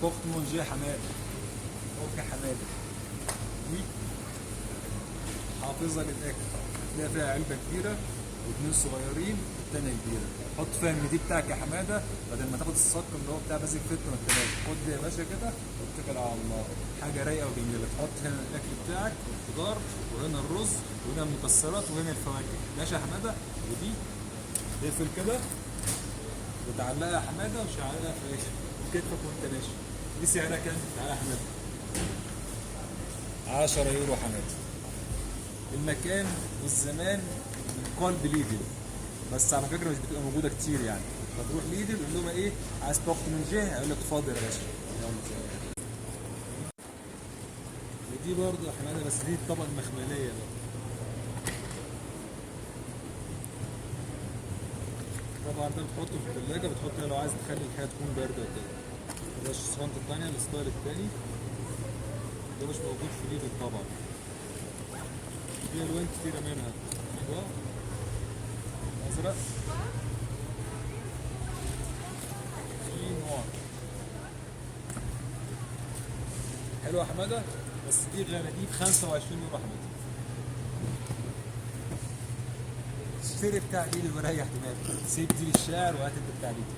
porte-manger حماده. okay حماده، دي حافظه للاكل، هتلاقي فيها علبة كبيرة واثنين صغيرين والتانية كبيرة. حط فيها المنديل بتاعك يا حمادة، بدل ما تاخد الصك اللي هو بتاع Basic Fit وانت ماشي، خد يا باشا كده واتكل على الله. حاجة رايقة وجميلة. تحط هنا الاكل بتاعك والخضار، وهنا الرز، وهنا المكسرات، وهنا الفواكه. ماشي يا حمادة؟ ودي تقفل كده وتعلقها يا حمادة وشعلقها في كتفك وانت ماشي. دي سعرها كام؟ تعالى يا حمادة. 10 يورو حمادة. المكان والزمان من قلب ليدل، بس على فكرة مش بتبقى موجودة كتير يعني. فتروح ليدل قول لهم ايه، عايز porte-manger، هيقول لك اتفضل يا باشا. يلا. ودي برضه يا حمادة، بس دي الطبقة المخمليه بقى. طبعا ده بتحطه في الثلاجة، بتحطه لو عايز تخلي الحاجة تكون باردة وكده. ده الشنطة الثانية، ال style الثاني ده مش موجود في ليدل طبعا. في الوان كتيرة منها، ايوه ازرق، في نوع حلوة يا حمادة، بس دي غالية، دي ب 25 يورو يا حمادة. اشتري بتاع ليدل وريح دماغك، سيب دي للشاعر وهات انت بتاع ليدل.